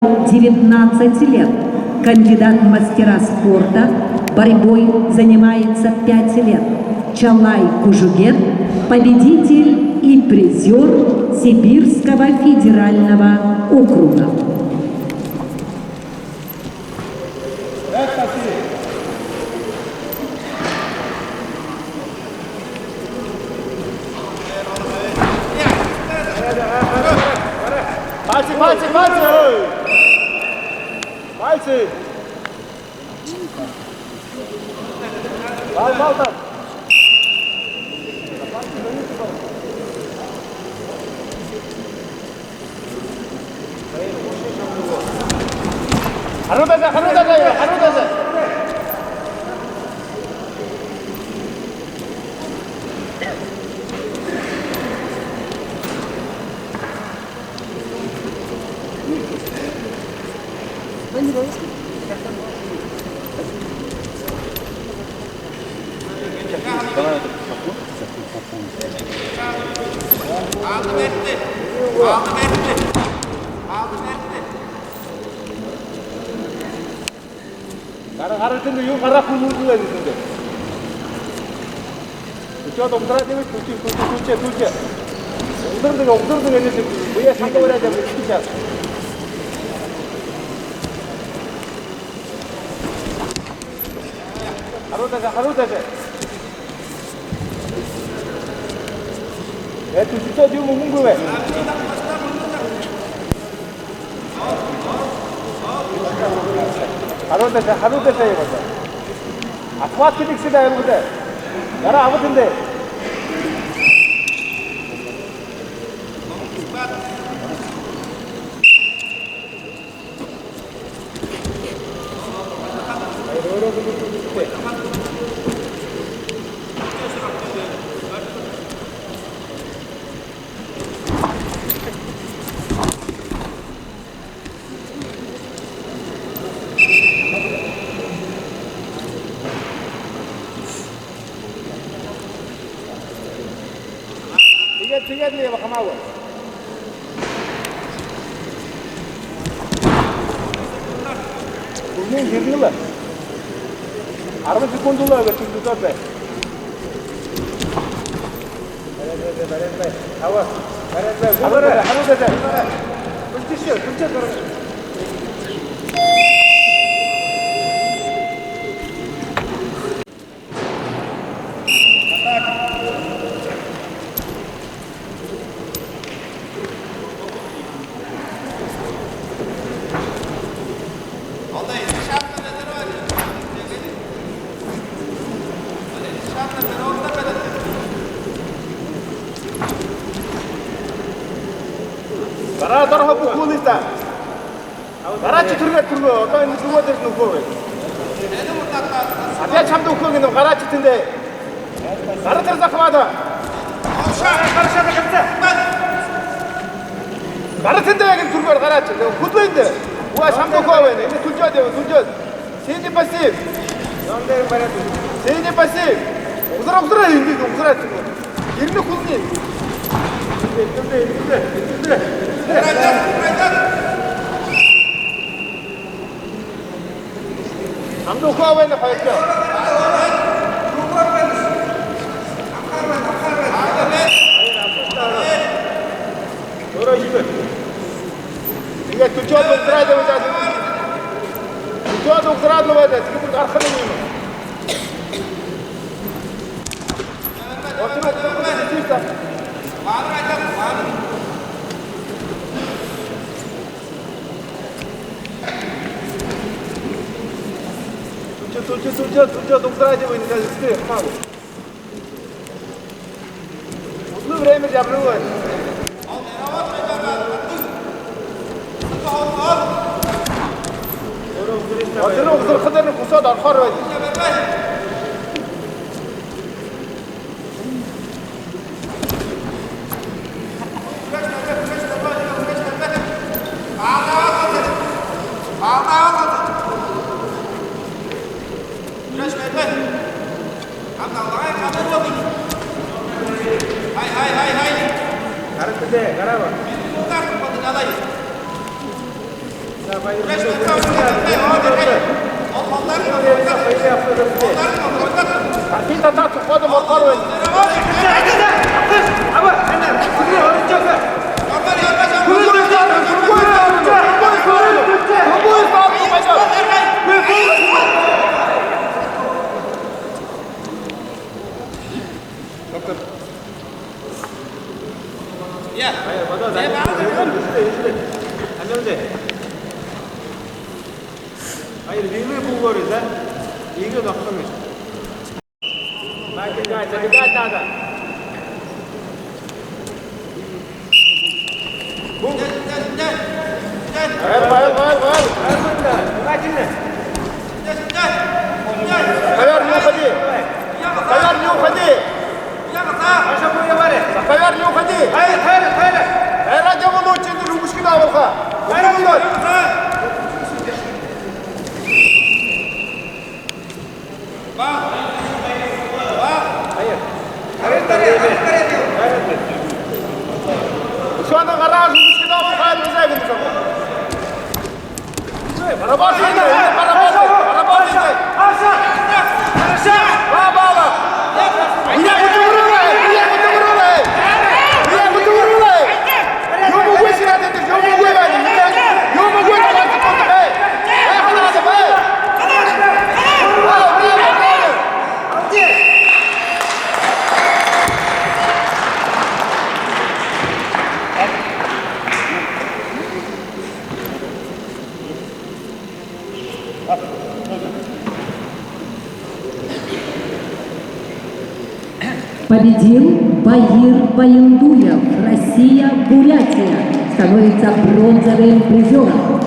19 лет, кандидат в мастера спорта, борьбой занимается 5 лет. Чалай Кужугет, победитель и призер Сибирского федерального округа. Пальцы, пальцы, пальцы! Пальцы! Бал, бал, бал. Харуудаа, харуудаа, харуудаа. Гараа тэнд юу гарах юм уу гэсэн дээ. Өчөөд умдраад ивэл түлхий түлхий түлхий түлхий. Угдэрдэг угдэрдэг гэж буяа шанга бариад явж байгаа. Харуудаа харуудаа. Э түлхий юм мөнгө вэ? Харуудаа харуудаа яваа. Асфальт гэдэг айлгууд. Гараа аваад эндэ. Тэгээд тэгээд л явах хамаагүй. Өмнө хэрнэл. 10 секунд л гэж төлөвлөд бай. Хава. Хараа хараа. Түлчээ түлчээ гараа. Гараа дорхо бүхүүлээ та. Гараа чи түргээ түргөө. Одоо энэ зүгөө дээр нөхөө бай. Опять чамд өгөх гэнэ гараа чи тэндэ. Гараа тэр захмаа. Гараа тэндэ яг түргээр гараа чи. Хөдлөө эндэ. Уа чамд өгөө байна. Энэ түлжээд яв түлжээд. Синий пассив. Синий пассив. Угсраа угсраа ингэ угсраа чи. Ирнэ хүлний. Эндэ эндэ эндэ. Чамд өгөө байна хоёртой. Өөрөө хийвэ. Тэгээд түлжээд угсраад явж байгаа. Түлжээд угсраад л байдаг. Тэгэхээр гарах юм юм. Отор отор Түлжээд түлжээд түлжээд түлжээд угсраад явж байгаа зү хамаагүй. Өглөө время жабруу байна. Отор угсрахад нь кусаад орохоор байна. Гараа тэлээ гараа. Победил Баир Баиндуев, Россия, Бурятия, становится бронзовым призером.